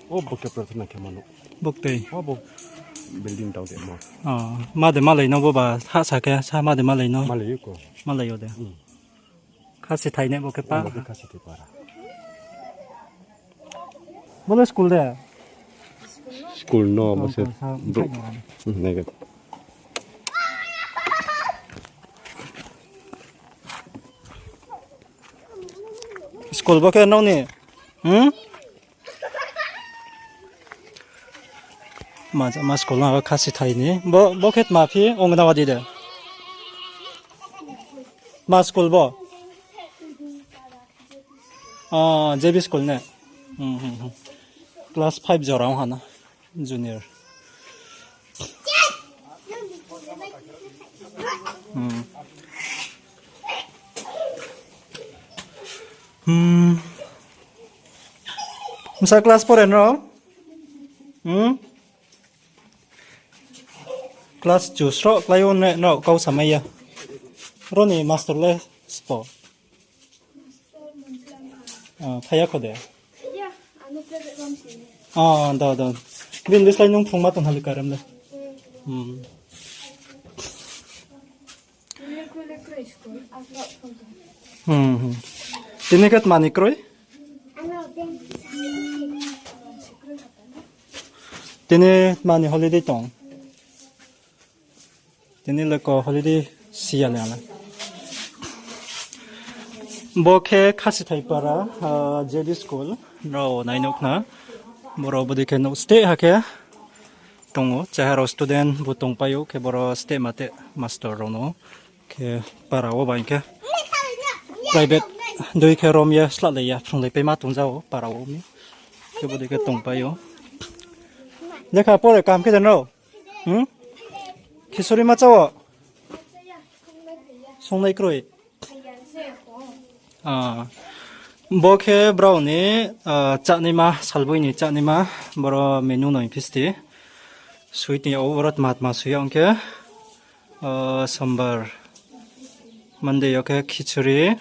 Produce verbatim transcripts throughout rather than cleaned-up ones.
O bo khe prarthana khe mano. Buktui. O bo building tang de mo. O, ma de malai no bo ba ha sa khe, sa ma de malai no. Malai ko. Malai yo de. Hmm. Khasi thai ne bo khe pa. Bo khe Khasi thai para. Bo le school de? School no, bo se. Sa, bro. Sa, sa. Hmm, nai khe. School bo khe nrao ni? Hmm? Ma, ma school no Khasi thai ni. Bo, bo khe tma phi Anganwadi de? Ma school bo? Ah, J B school ne? Hmm, hmm, hmm. Class five jora ong ha na. Junior. Hmm. Hmm. Msa class pore nrao? Hmm? Class two sroh klái o ne, nrao kau samai ya. Ro ni master le spo. Ah, phai ya kho de? Ah, da, da. Bini bislái nung phrungma tong hali karem le. Hmm. Hmm, hmm. Tini khe tma ni kroi? Tini tma ni holiday tong? Tini le ko holiday si ya le ang le. Bo khe Khasithai para, ah, J B school, nrao nai nuh khna. Boro bodei khe nuh steh ha khe tong ou, chaharo student bo tongpai ou, khe boro steh mate master rao no. Khe para wo ba hing khe private dei khe rom ye slahlai ya, phrunglaipaima tongja ou para wo mi. Khe bodei khe tongpai ou. Lekha pore kam khe de nrao? Hmm? Khichuri ma chá wo? Songnai kroi. Ah, bo khe brao ni, ah, chánaima, salboi ni chánaima, boro menu no hing phi sti. Sui tong yag ou, boro tma tma sui yag ong khe, ah, sombar. Monday yo khe khichuri,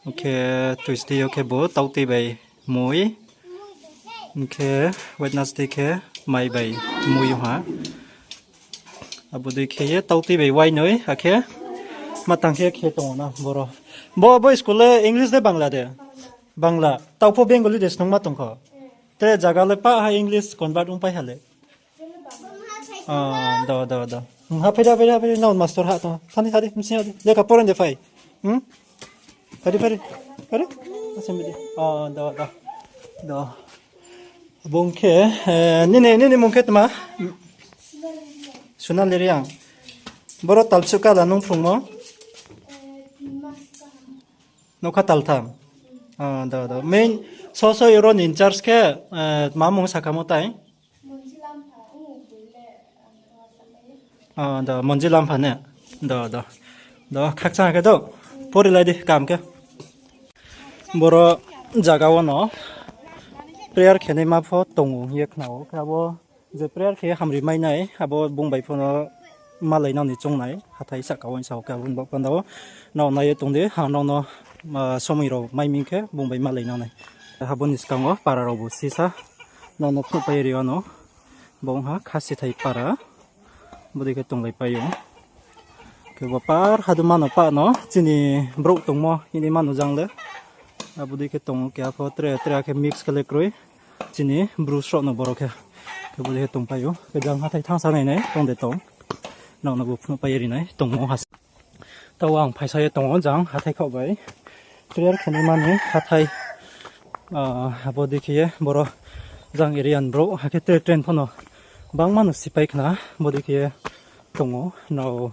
ong khe Tuesday yo khe bo tautui bai mui. Ong khe Wednesday khe mai bai mui ong ha. Abo dei khe ye tautui bai wainoi, akhe matang khe khe tong ou na boro. Bo, bo school le English de Bangla de? Bangla. Tau pho Bengali de snungma tong kho. Te zaga le pah ha English convert ongpai ha le. Ah, do, do, do. Hmm, ha, phai di, phai di, phai di, nrao master ha tong. Thani, thani, bsing ha di. Lekha pore de phai. Hmm? Phai di, phai di. Phai di. Asem di. Ah, do, do. Do. Bung khe, eh, nini, nini mung khe tma? Sunali Reang. Boro talsuh kala nung phrungmo? Nougkha taltham. Ah, do, do. Main, so, so, iro ni in charge khe, eh, tma mung sakamo tai? Ah, do, Monji Lampha ne? Do, do. Do, khakchang khe do. Pori lai di, kam khe. Boro zaga wo no prayer khenaima pho tong ou ye khna ou. Khe abo je prayer khe hamri mai nai, abo bung bai pho no malai nani choung nai. Hathái sahka wo ni sao khe abo ni baoh panda wo. Nrao nai ye tong di, ang nrao no, ah, somoi rao mai ming khe bung bai malai nang nai. Abo ni skang wo para rao bo sisa. Nrao no phnuhpai ri ou no. Bo ong ha Khasithai para. Bodei khe tonglaipai ou. Khe bo par haduma no pah no chini brouh tongmo hini mano jang le. Abo dei khe tong ou, keha pho tre, tre khe mix khe le kroi. Chini Bru sroh no boro khe. Khe bodei khe tongpai ou. Khe jang hathái thanngsa nai nai tong de tong. Nrao no bo phnuhpai ye ri nai tongmo ha. Tao ang phaisa ye tong ou jang hathái khaoh bai. Prayer khenaima ni hathái. Ah, abo dei khe ye boro jang area ni brouh, akhe tre train pho no bangma no sipai khna, bodei khe ye tong ou, nrao,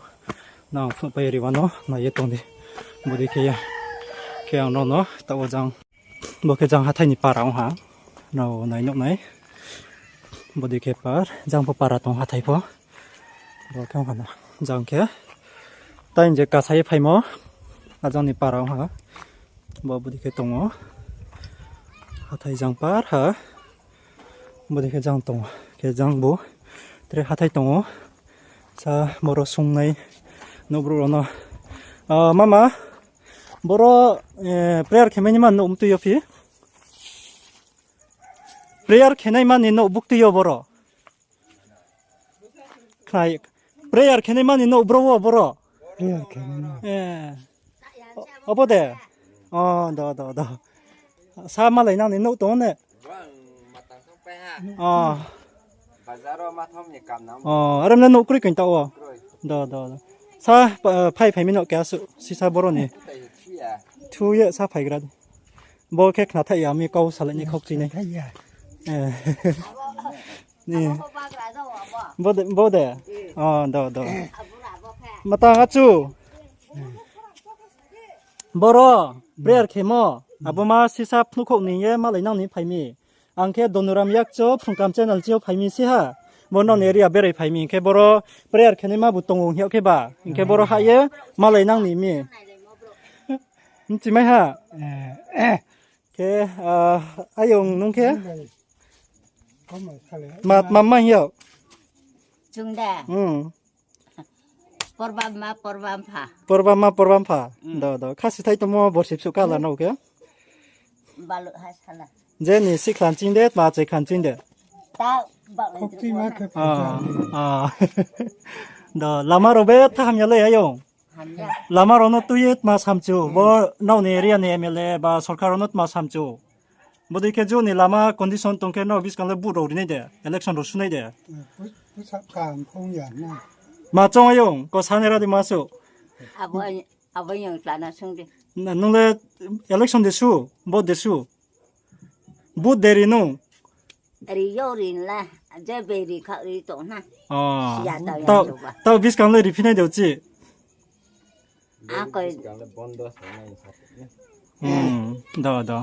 nang phnuhpai ri wa no nai ye tong di, bodei khe ye. Khe ang nrao no taoh wo jang, bo khe jang hathái ni para ong ha, nrao nai nuh nai, bodei khe par, jang pho para tong hathái pho. Bo khe ong ha na. Jang khe. Tai je kasa ye phaimo. Ajang ni para ong ha. Bo bodei khe tong ou. Hathái jang par ha. Bodei khe jang tong ou. Khe jang bo. Tre hathái tong ou. Sa boro sungnai. Nouhbrouh rao no. Ah, mama. Boro, eh, prayer khe mai ni ma nouh mtui yo phi? Prayer khenaima ni nouh buktui yo boro. Khnai, prayer khenaima ni nouh bro wo boro. Prayer khenaima. Eh. Abo de. O, do, do, do. Sa malai nang ni nouh tong ne. Bang matang thang pai ha. O. Bazar o ma thang ni kam nang. O, aram le nouh kroi koin ta o. Kroi. Do, do, do. Sa, pa-, phai phai mi nouh khe asu, sisa boro ni. Thai thu ya. Thu ye sa phaigra di. Bo khe khna thai ya mi kau salai ni khokchui nai. Thai ya. Eh. Ni. Bo de, bo de. O, do, do. Matang achu. Boro, prayer khemo. Abo ma sisa phnuhkhouh ni ye malai nang ni phai mi. Ang khe Donuram Yakcho, Phrungkam channel chi yo phai mi si ha. Bo nang ni area berai phai mi. Hing khe boro prayer khenaima bu tong ou hing yag khe ba. Hing khe boro ha ye malai nang ni mi. Mchimai ha. Eh. Khe, ah, ayong nung khe? Ma, ma, ma hing yag? Chung da. Hmm. Porbam ma, porbam pha. Porbam ma, porbam pha. Hmm. Do, do. Kha si thai tongmo borsi bsuh kala no khe? Balu ha sala. Je ni si khlan ching de, ma chai khlan ching de. Ta, bak le. Khokti ma khe. Ah, ah. Do, lama rao be tha hamya le ayong. Hamya. Lama rao no tui ye tma samchu, bo nrao ni area ni M L A ba sorkar rao no tma samchu. Bodei khe jo ni lama condition tong khe nrao buskang le vote rao ri nai de, election rao su nai de. Pusap kam phung ya na. Ma chong ayong, ko sanai ra di ma su. Abo, abo yang tlana sung di. Na, nung le election de su, vote de su. Vote de ri nung. Ri yo ri la, je be ri kha ri tong na. Ah. Siya tau yang tau ba. Tau buskang le ri phi nai de chi. Akoi. Hmm, do, do.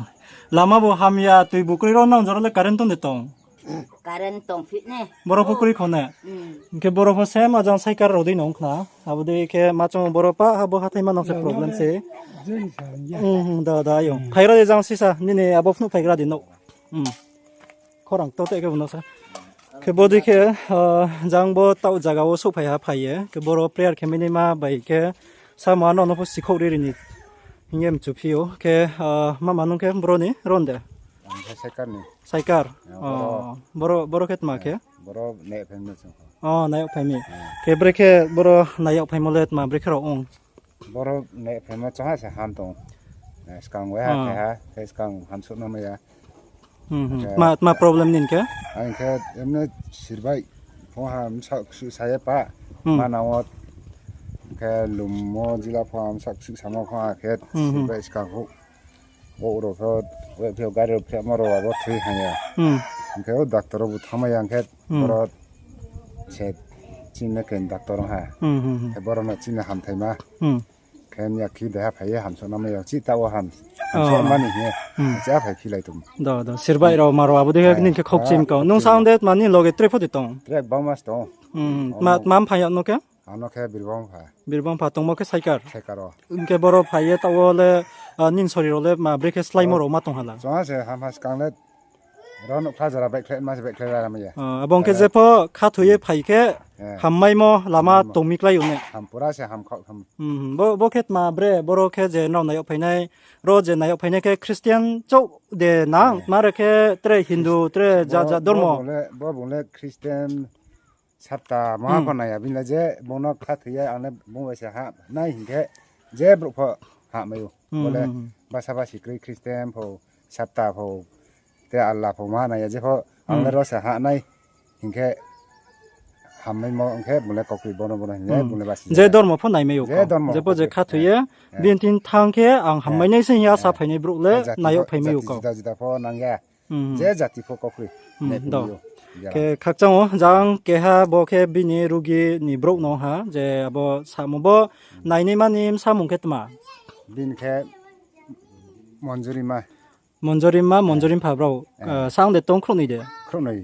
Lama bo hamya, tui bu kroi ro nang jora le current tong de tong. Current tong phi ne. Boro pho kroi kho ne. Hmm. Hing khe boro pho same ajang cycle rao dei nong khna. Abo dei khe ma chong boro pa ha bo hathai ma nang se problem se. Hmm, hmm, do, do, ayong. Hmm. Phai ra de jang sisa, nini abo phnuh phaigra di no. Hmm. Khorang to te khe bo no sa. Khe bodei khe, ah, jang bo taoh zaga wo souhphai ha phai ye. Khe boro prayer khe mini ma bai khe samo ano no pho sikhouh ri ri ni. Hing ye mchu phi ou. Khe, ah, mama nung khe boro ni ron de? Ang khe Saikar ni. Saikar? Ya, oh, boro, boro khe tma khe? Boro nai phai mi chung. Oh, nai phai mi. Hmm. Khe bre khe boro nai phai mo le tma bre khe rao ong? Boro nai phai mo chong ha se ham tong. Eh, skang wai ha, ah, khe ha, khe skang hamsouh no mai ya. Hmm, hmm. Khe ma, ma problem nin khe? Ang khe emne sirbai phung ha msa ksu sa ye pa. Hmm. Mana wo khe lummo jila phung ha msa ksu samo phung ha khe, hmm, hmm, sirbai skang hu. Bo rao pho, we phi gari rao phremo rao abo thui hang ya. Hmm. Hing khe o doctor rao bu thanngmai ya hing khe, hmm, boro se chini khe doctor ong ha. Hmm, hmm, hmm. Khe boro no chini hamthaima. Hmm. Khe mya khi deha phai ye hamsouh no mai ya. Chi ta wo ham. Hamsouh, oh, mani hing ye. Hmm. Chi a phai philai tong. Do, do. Sirbai rao ma rao abo dei khe, eh, ning khe khokchim kau. Nung sa ong de tma ni loge tre pho de tong? Tre bangma se tong. Hmm. Oh. Ma, ma phai ya no khe? Ano khe Birbang pha. Birbang pha tongmo khe Saikar. Saikar o. Hing khe boro phai ye taoh wo le, ah, nin sori rao le ma bre khe sláimo rao ma tong hala. Chong ha se ham ha skang le rao no kha jora baihkhlai ma se baihkhlai ra mai ya. Ah, abo hing khe, eh, jepho khathoi ye phai khe, eh, hammaimo lama hammaimo tong mi klái ou ne. Ham pura se ham khau ham. Hmm, hmm. Bo, bo khe tma bre, boro khe je nrao nai yag phainai, ro je nai yag phainai khe Christian chouh de nang, eh, ma re khe tre Hindu, Christ-, tre ja, bo, ja dormo. Bo bung le, bo bung le Christian Sapta maha pho nai ya, bini le je bung no khathoi ye, ang le bung bai se ha nai hing khe, je brouh pho ha mai ou. Hmm. Bo le basa basi kroi Christian pho, sapta pho, te Allah pho maha nai ya, jepho ang le ro se ha nai hing khe, hammaimo ong khe, bung le kaukri bono bono hing ye, hmm, bung le basi je ya. Dormo pho nai mai ou je kau. Dormo jepho je khathoi ye, eh, eh, bini tin thang khe ang hammai nai se hing ye asa phainai brouh le nai yag phai mai ou kau. Jati juda juda pho nang ya. Hmm. Je jati pho kaukri. Hmm, do. Khe khakchang ou, jang keha bo khe bini rugi ni brouh no ha, je abo samo bo nainaima ni bsamung khe tma? Bini khe Monjurima. Monjurima, eh, Monjurim pha brao, eh, sang de tong khrouhnoi de? Khrouhnoi.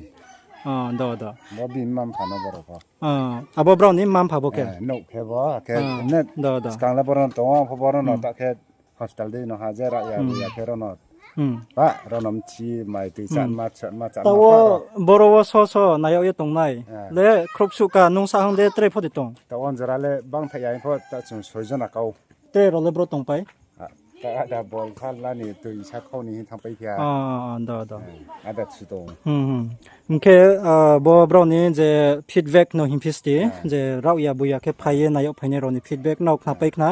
Ah, do, do. Bo bini mma mpha no borao pho. Ah, abo brao ni mma mpha bo khe? Eh, nouh khe bo, khe, ah, ne, do, do. Skang le boro no tong ou, pho boro no, hmm, ta khe hospital dei no ha je ra ya, hmm, ya khe ro no. Hmm. Pa, ro no mthi, mai tui, hmm, chanma, chanma, chanma. Taoh wo pa ro. Boro wo so so nai yag ye tongnai. Eh. Le khrouhsuh ka nung sa hang de tre pho de tong? Taoh wo jora le bang thai ya pho, ta chung soi jona kau. Tre rao le bro tongpai? Ah, Ada bol phalna ni tui sa khau ni hing thangpai kha. Ah, do, do. Eh, ada thu tong. Hmm, hmm. Hing khe, ah, bo brao ni je feedback no hing phisti, je raohya buya khe phai ye nai yag phainai rao ni feedback no khnapai khna.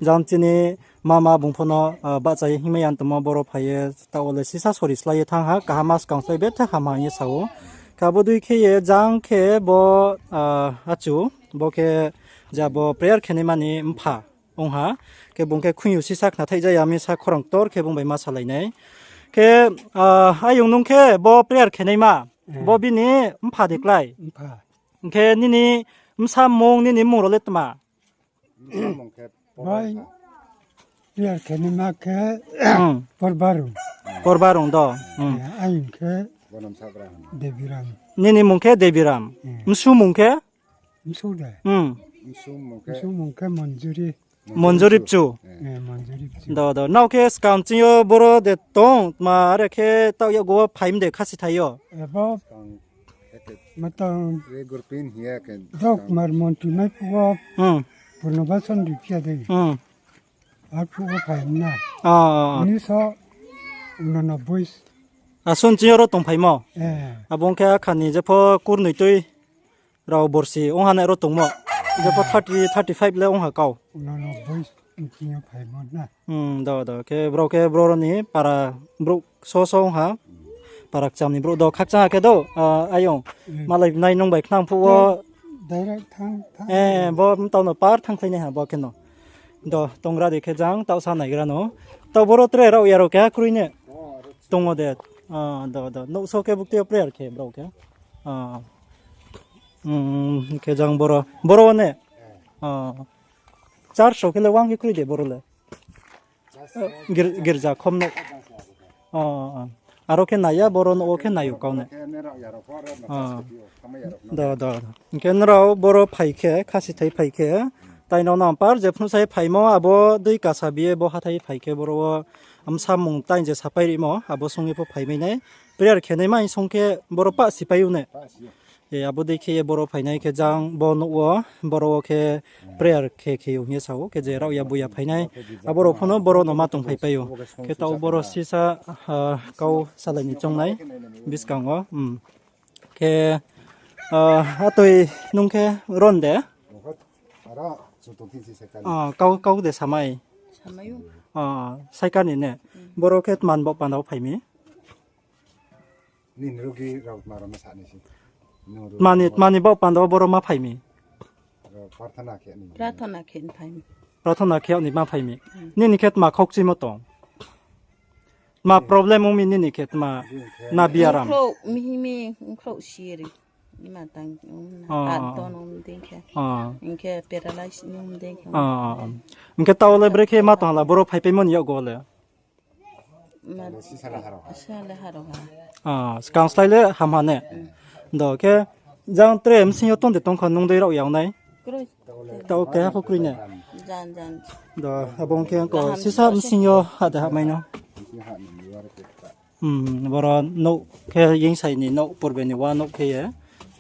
Jang chini mama bung pho no, ah, bahcha ye hingmai ya tongmo boro phai ye, taoh wo le sisa sori slái ye thanng ha, kaham ma skang slái betha ham ha hing ye sa ou. Khe abo dei khe ye jang khe bo, ah, achu, bo khe je abo prayer khenaima ni mpha ong ha, khe bung khe khuiyu sisa khnathaih ja ya mi sa khorang ktor khe bung bai ma salai nai. Khe, ah, ayong nung khe bo prayer khenaima, bo bini mpha de klái. Hing khe nini bsa mmung, nini mmung rao le tma? Bai, prayer khenaima khe Porbarung. Porbarung do. Ayong khe Debiram. Nini mmung khe Debiram. Bsu mmung khe? Bsu de. Bsu mmung khe Monjuri. Monjuri Bchu. Do, do. Nrao khe skang ching yo boro de tong, tma are khe taoh yakgu wo phai mi de khasi thai yo? Abo matang Dok Mar Monti mai phuh wo Purnobason ri phiya de. Arphuh wo phai na. Unis so unonobboi. Ason ching yo ro tongphaimo? Abo ong khe akha ni jepho kurnoi tui rao borsi ong ha nai ro tongmo. Jepho thirty, thirty five le ong ha kau. Unonobboi ching yo phaimo na. Do, do. Khe brao khe boro ni para brouh so so ong ha. Para kcham ni brouh do khakchang ha khe do, ayong. Malai nai nung bai khnang phuh wo. Bo mtao no par thanngkhlai nai ha bo khe no. Do, tongra di khe jang, taoh sa naigra no. Taoh boro tre raohya rao keha kroi ne. Tong o de. Do, do. Nouh so khe bukti yo prayer khe brao khe. Khe jang boro. Boro ne. Church rao khe le wang khe kroi de boro le. Girza khom no. Aro khe nai ya, boro nouh wo khe nai ou kau ne. Do, do. Hing khe nrao boro phai khe, khasi thai phai khe, tai nrao nang par je phnuhsai phaimo, abo dei kasa bi ye bo hathái phai khe boro wo bsa mmung tai je sapai rimo, abo song ye pho phaimai nai. Prayer khenaima song khe boro pah sipai ou ne. Abo dei khe ye boro phainai khe jang bo nouh wo, boro wo khe prayer khe khe ou hing ye sa ou, khe je raohya buya phainai, abo rao pho no boro no ma tongphaipai ou. Khe taoh boro sisa kau salai ni choungnai buskang wo. Khe atoi nung khe ron de? Kau, kau de samai. Saikar ni ne. Boro khe tma ni baoh panda wo phai mi? Tma ni, tma ni baoh panda wo boro ma phai mi? Prathona khe ni ma phai mi. Nini khe tma khaukchimo tong? Tma problem ong mi nini khe tma na biaram? Hing khe taoh le brekhe ma tong ha la boro phaipaimo ni yakgu le? Skang slái le ham ha ne? Do khe jang tre bsing yo tong de tong kha nung dei raohya ong nai? Taoh keha pho kroi ne? Do, abo ong khe ko sisa bsing yo ha de hahmai no. Boro nouh khe yengsai ni nouh purbe ni wa nouh khe ye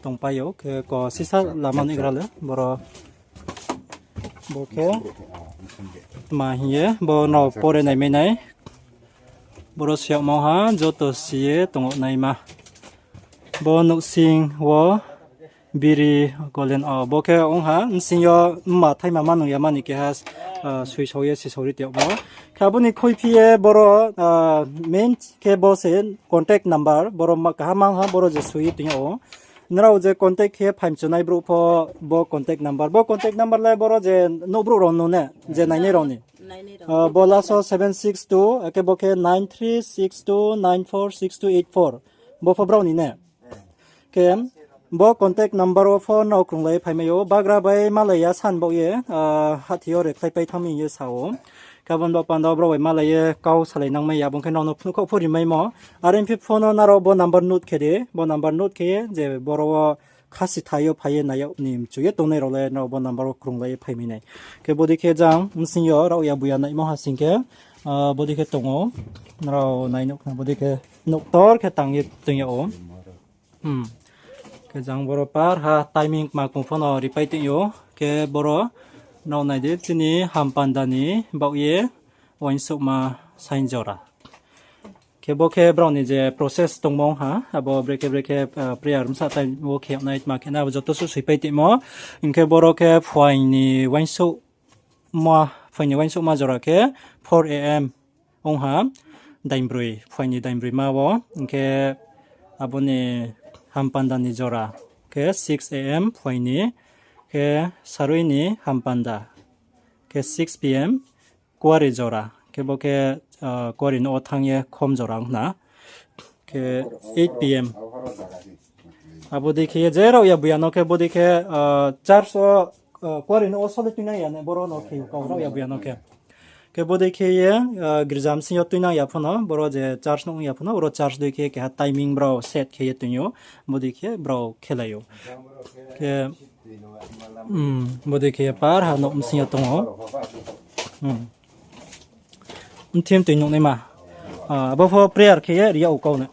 tongpai ou khe ko sisa lama ni gra le boro. Bo khe tma hing ye bo no pore naimai nai. Boro siyagmo ha joto si ye tong naima. Bo nouhsing wo biri golden, bo khe ong ha bsing yo mma thaima ma nung ya mani keha, sui sao ye si saori tongmo. Khe abo ni khuiphi ye boro, main khe bo se contact number, boro kaham mang ha boro je sui tong yag ou. Nrao je contact khe phaimchunai brouh pho bo contact number. Bo contact number le boro je nouh brouh rao no ne, je nainai rao ni. Bo last wo seven six two, akhe bo khe nine three six two nine four six two eight four. Bo pho brao ni ne. Khe bo contact number wo pho nrao krunglai phaimai ou, bagra bai malai ya san baoh ye, hathi yo reply pai thanng mi hing ye sa ou. Khe abo ni baoh panda wo brao bai malai ye kau salai nangmai ya, abo ong khe nrao no phnuh khaoh pho rimaimo. Are phi pho no nrao bo number note khe di, bo number note khe ye je boro wo khasi thai yo phai ye nai yag ni mchu ye tongnai rao le nrao bo number wo krunglai ye phaimai nai. Khe bodei khe jang bsing yo raohya buya naimo ha sing khe, bodei khe tong ou, nrao nai nuh khna bodei khe nouh ktor khe tang ye tong yag ou. Khe jang boro par ha timing kma kung pho no ripai tong ou. Khe boro nrao nai di chini ham panda ni baoh ye uaingsouhma saing jora. Khe bo khe brao ni je process tongmo ong ha, abo brekhe brekhe prayer bsa time wo khe yag nai tma khe nai abo joto suh soipai tongmo. Hing khe boro khe phuaing ni uaingsouhma, phuaing ni uaingsouhma jora khe four A M ong ha, dainbroi, phuaing ni dainbroima wo. Hing khe abo ni hampanda ni jora khe six A M phuaing ni, khe sarui ni hampanda khe six P M kuari jora, khe bo khe kuari nouh wo thanng ye khom jora ong khna, khe eight P M. Abo dei khe ye je raohya buya no khe bodei khe church wo, kuari nouh wo sole tuinang ya ne, boro no khe kau raohya buya no khe. Khe bodei khe ye girza bsing yo tuinang ya pho no, boro je church nouh ong ya pho no, oro church dei khe keha timing brao set khe ye toing ou, bodei khe brao khelai ou. Khe, bodei khe ye par ha nouh bsing yo tong ou. Mthim toi nuh naima. Abo pho prayer khe ye ri yag ou kau no.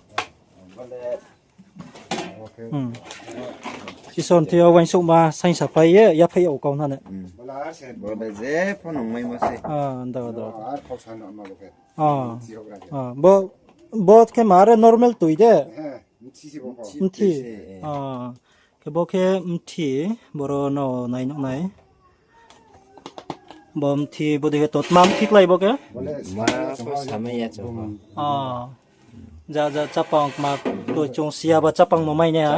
Isor ni thing yo uaingsouhma saingsaphai ye yaphaih yag ou kau na ne. Bo khe ma re normal toi de. Mthi. Khe bo khe mthi, boro no nai nuh nai. Bo mthi bodei khe to tma mthi klái bo khe? Ja ja chapang kma to chung si ya ba chapang no mai nai ha.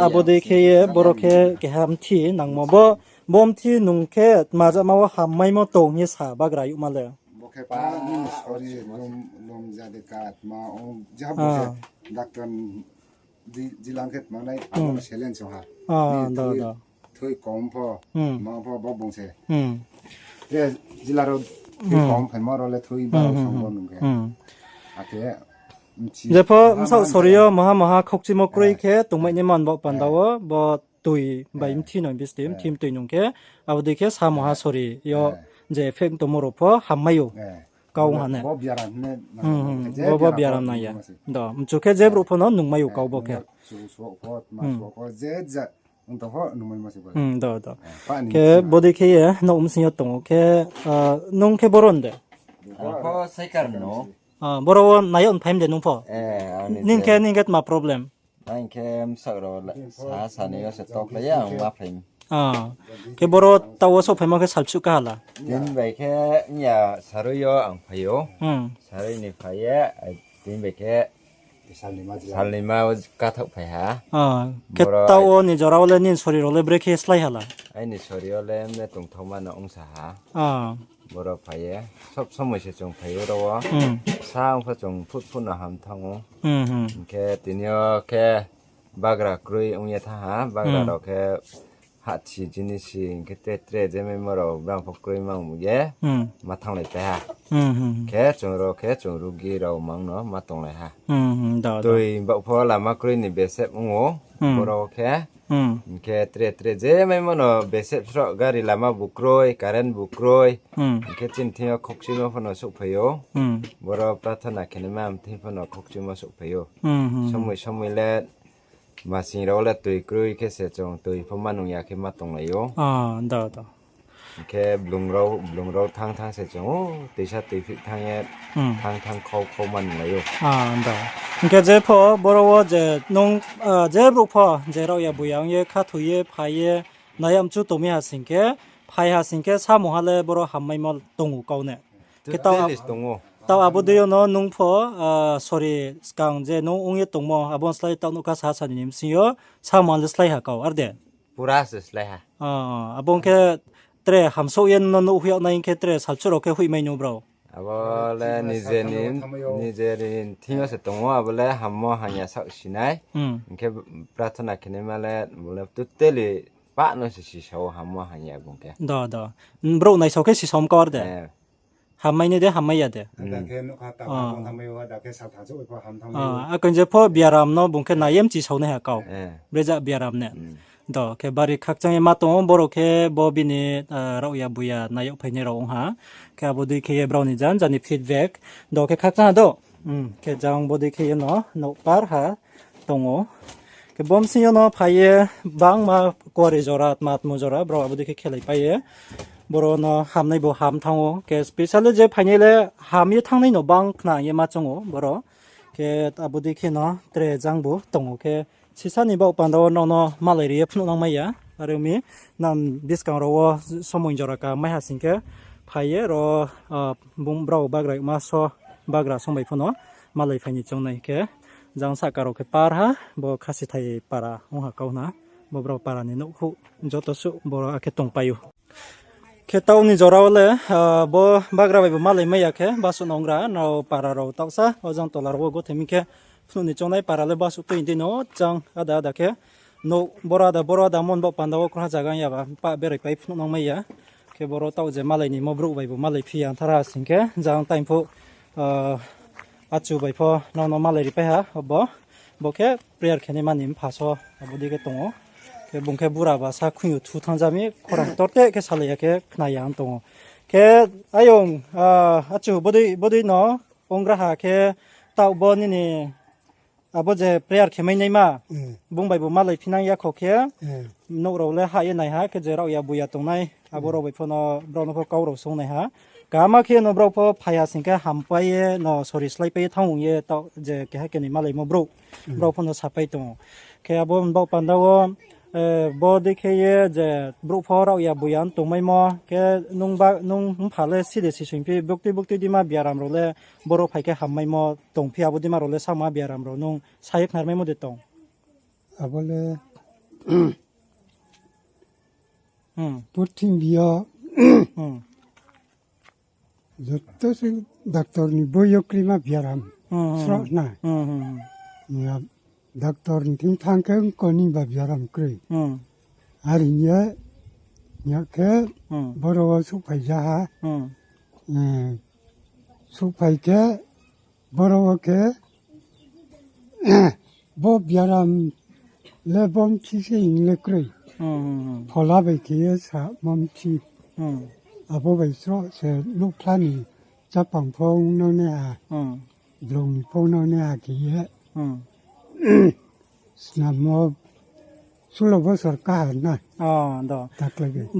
Abo dei khe ye boro khe keha mthi nangmo. Bo mthi nung khe tma jama wo hammaimo tong hing ye sa bagra youhma le. Jilang khe tma nai, abo no selen song ha. Thui kom pho, ma pho bo bung se. Tre jila rao thui kom phaimo rao le thui ba rao song bo nung khe. Akhe jepho bsaoh sori yo maha maha khokchimo kroi khe tongmai nai man baoh panda wo, bo tui bai mthi no bisti mthi mtoi nung khe, abo dei khe samungha sori yo je effect tongmo rao pho hammai ou. Kau ha ne. Bo bo biaram nang ya. Do, mchu khe je brouh pho no nungmai ou kau bo khe. Do, do. Khe bodei khe ye nouh bsing yo tong ou khe, nung khe boro de? Boro wo nai yag phai mi de nung pho? Ning khe, ning khe tma problem? Ang khe bsaoh rao sa, sa ni yo se tokhlai ya, ang ma phai mi. Khe boro taoh wo souhphaimo khe salsuh kaha la? Tini bai khe ya sarui yo ang phai ou. Sarui ni phai ye, tini bai khe salnima wo kathaoh phai ha. Khe taoh wo ni jora wo le nini sori rao le brekhe slái ha la? Aini sori yo le mne tongthaoma no ongsa ha. Boro phai ye, sob somoi se chung phai ou ro wo. Sa ong pho chung phut phut no ham thanng ou. Hing khe tini yo khe bagra kroi ong ye thanng ha, bagra rao khe hahthi jinisi hing khe tre tre je maimo rao brang pho kroi mang ye ma thannglaipai ha. Khe chung ro khe chung rugi rao mang no ma tonglai ha. Toi baoh pho lama kroi ni besep ong ou, boro khe. Hing khe tre tre je maimo no besep sroh, gari lama bu kroi, current bu kroi. Hing khe chini thing yo khokchuimo pho no souhphai ou. Boro prathana khe naima mthing pho no khokchuimo souhphai ou. Somoi somoi le masing rao le toi kroi khe se chung toi pho ma nung ya khe ma tonglai ou. Hing khe blung rao, blung rao thanng thanng se chung, o, toisa toi phih thanng ye, thanng thanng khau khau ma nunglai ou. Hing khe jepho boro wo je nung, je brouh pho, je raohya buya ong ye, khathoi ye, phai ye, nai yag mchu tong mi ha sing khe, phai ha sing khe, samungha le boro hammaimo tong ou kau ne. Khe taoh abo dei yo no nung pho, sori, skang je nung ong ye tongmo, abo ni slái taoh nouhkha sa sani ni bsing yo, samungha le slái ha kau, ar de? Pura se slái ha. Abo ong khe tre hamsouh ye no nuh hoih yag nai hing khe tre salsuh rao khe hoihmai no brao? Abo le nije ni, nije ni thing yo se tong ou, abo le hammo hamya saoh si nai. Hing khe prathana khe naima le, bo le totally pah no se sisao hammo hamya bung khe. Do, do. Brouh naisao khe sisao kau ar de? Hammai nai de, hammai ya de? Akhe je pho biaram no bung khe nai ye mchisao nai ha kau. Brejak biaram ne. Do, khe bari khakchang ye ma tong ou, boro khe bo bini, raohya buya nai yag phainai rao ong ha. Khe abo dei khe ye brao ni jan jani feedback. Do, khe khakchang ha do. Khe jang bodei khe ye no nouh par ha tong ou. Khe bo bsing yo no phai ye bangma kuari jora, tma tmo jora, brao abo dei khe khelaipai ye. Boro no hamnai bo ham thanng ou. Khe specially je phainai le ham ye thanngnai no bang khna ye ma choung ou boro. Khe abo dei khe no tre jang bo tong ou. Khe sisa ni baoh panda wo nrao no malai ri ye phnuh nang mai ya. Are ong mi nang buskang rao wo somoi jora ka mai ha sing khe phai ye ro, ah, bung brao bagraima so bagra song bai pho no malai phai ni choung nai khe jang sahka rao khe par ha, bo Khasithai para ong ha kau na, bo brao para ni nouhkhouh joto suh boro akhe tongpai ou. Khe taoh ni jora wo le, ah, bo bagra bai bo malai mai ya khe basuh nongra nrao para rao taohsa o jang tola rao wo gothoi mi khe phnuh ni choung nai para le basuh tui di no jang ada ada khe nouh boro ada boro ada mon baoh panda wo krungha zaga ya ba pah berai pai phnuh nang mai ya. Khe boro taoh je malai ni mo brouh bai bo malai phi ya thar ha sing khe jang time phuh, ah, achu bai pho nrao no malai ri pai ha bo. Bo khe prayer khe nai mani mpha so abo dei khe tong ou. Khe bung khe bura ba sa khuing yo thu thanng ja mi khorang torte khe salai ya khe khna ya ong tong ou. Khe ayong, ah, achu bodei, bodei no ong gra ha khe taoh bo nini abo je prayer khe mai naima, bung bai bo malai phinang ya kho khe, nouh rao le hah ye nai ha khe je raohya buya tongnai, abo rao bai pho no brao no pho kau rao sung nai ha. Kaham khe no brao pho phai ha sing khe hampai ye no sori slái pai ye thanng ong ye taoh je keha keni malaimo brouh, brao pho no sapai tong ou. Khe abo ni baoh panda wo, eh, bo dei khe ye je brouh pho raohya buya tongmaimo, khe nung ba, nung mpha le side sisoing phi buktui buktui dima biaram rao le boro phai khe hammaimo tong phi abo dima rao le sama biaram rao nung sa ye khnarmaimo de tong? Abo le purthimbi yo joto se doctor ni boi yo krima biaram sroh na. Doctor ni thing thanng khe ongko ni ba biaram kroi. Are hing ye, ya khe boro wo souhphai ja ha. Souhphai khe boro wo khe bo biaram le bo mthi se hing le kroi. Phola bai khe ye samo mthi. Abo bai sroh se nouhkhla ni chápang pho ong nang nai ha. Blong ni pho ong nang nai ha khe ye. Snammo sulo bosor kaha na.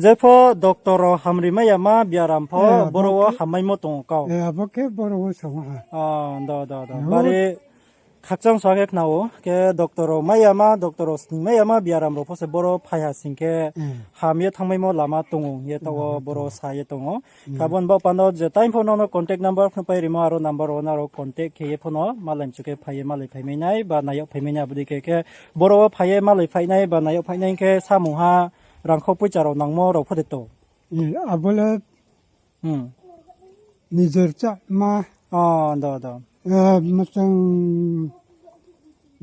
Jepho doctor rao hamri mai yama biaram pho boro wo hammaimo tong ou kau. Abo khe boro wo samo ha. Bari khakchang sa khe khna ou, khe doctor rao mai yama, doctor rao sning mai yama biaram rao pho se boro phai ha sing khe ham ye thanngmaimo lama tong ou hing ye taoh wo boro sa ye tong ou. Khe abo ni baoh panda wo je time pho nono contact number phnuh pai rimo, aro number wo nrao contact khe ye pho no malai mchu khe phai ye malai phaimai nai ba nai yag phaimai nai abo dei khe, khe boro wo phai ye malai phai nai ba nai yag phai nai khe samung ha rangkhou poicha rao nangmo rao pho de tong? Abo le nijer cháma. Mchang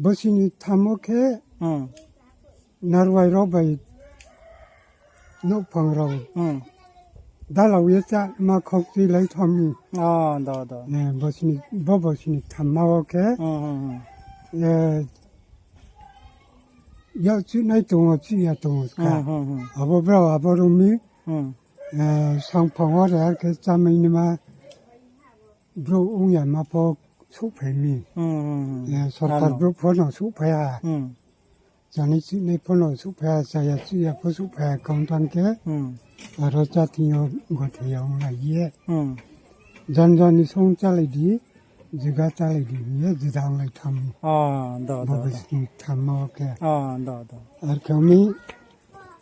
bosini thammo khe narwai rao bai nouhphang rao dalao ye cháma khokchui lai thanng mi. Bo bosini thamma wo khe yak chuhnai tong ou, chuh ya tong ou kha. Abo brao abo rung mi, sangphang wo re ar khe chámai naima brouh ong yama pho souhphai mi. Sorkar brouh pho no souhphai ha. Chanai chuhnai pho no souhphai ha, chaya chuh ya pho souhphai ha, kau thanng khe aro cháthing yo gothoi ya onglai ye. Jan jan ni song chálai di, jiga chálai di hing ye jida onglai thanng mi. Bo bosini thamma wo khe. Ar khe mi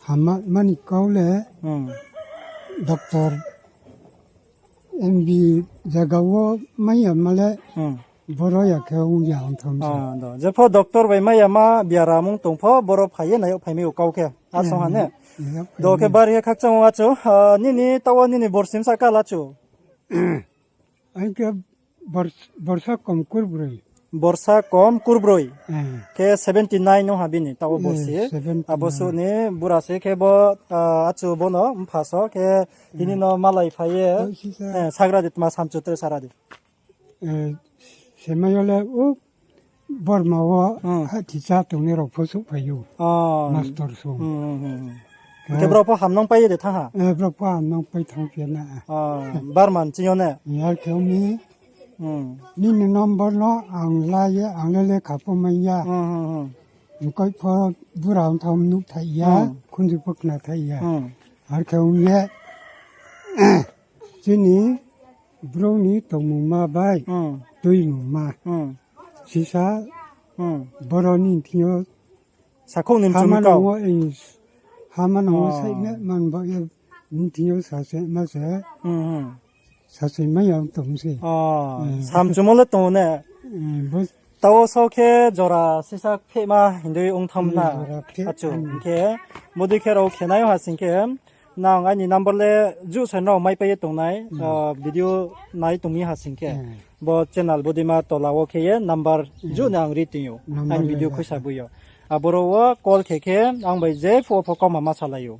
hamma mani kau le doctor M B zaga wo mai yama le boro ya khe ong ya ong thanng mi. Jepho doctor bai mai yama biaram ong tong pho boro phai ye nai yag phaimai ou kau khe. Asong ha ne? Do khe bari khe khakchang ou achu, nini taoh wo nini borsi bsa kal achu? Ang khe borsa kom kurbroi. Borsa kom kurbroi? Khe seventy nine ong ha bini taoh wo borsi. Abo suh ni bura se khe bo, achu bo no mpha so khe tini no malai phai ye, sagra di tma samchu tre sara di. Semai yo le o Borma wo hahthi chá tongnai rao pho souhphai ou. Master song. Khe brao pho hamnang pai ye de thanng ha? Brao pho hamnang pai thanng phi ya na. Barman ching yo ne? Ar khe mi, nini number no ang la ye, ang le lekha pho mai ya. Mkoih pho bura ong thanng nuh thai ya, khunju pho khna thai ya. Ar khe ong ye, chini brouh ni tongmungma bai tuimungma sisa boro ni thing yo sakhouh ni hama mchung kau. Nang wo, hama nang wo saima man ba ye, ni thing yo sasima se, sasima ya tong se. Samchumo le tong ne. Taoh wo so khe jora sisa phehma hindui ong tham na. Achu, hing khe bodei khe rao khe nai ha sing khe, nang aini number le juh se nrao maipai ye tongnai, video nai tong mi ha sing khe. Bo channel bodeima tola wo khe ye number juh ni ang ri tong ou. Aini video khuisa boi yo. Aboro wo call khe khe ang bai je phuh wo pho kauma ma salai ou.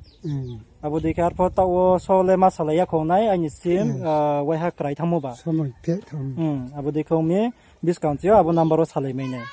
Abo dei khe arpho taoh wo so le ma salai ya khong nai aini sim, waiha krai thanngmo ba. Abo dei khe ong mi buskang chi yo abo number wo salai mai nai.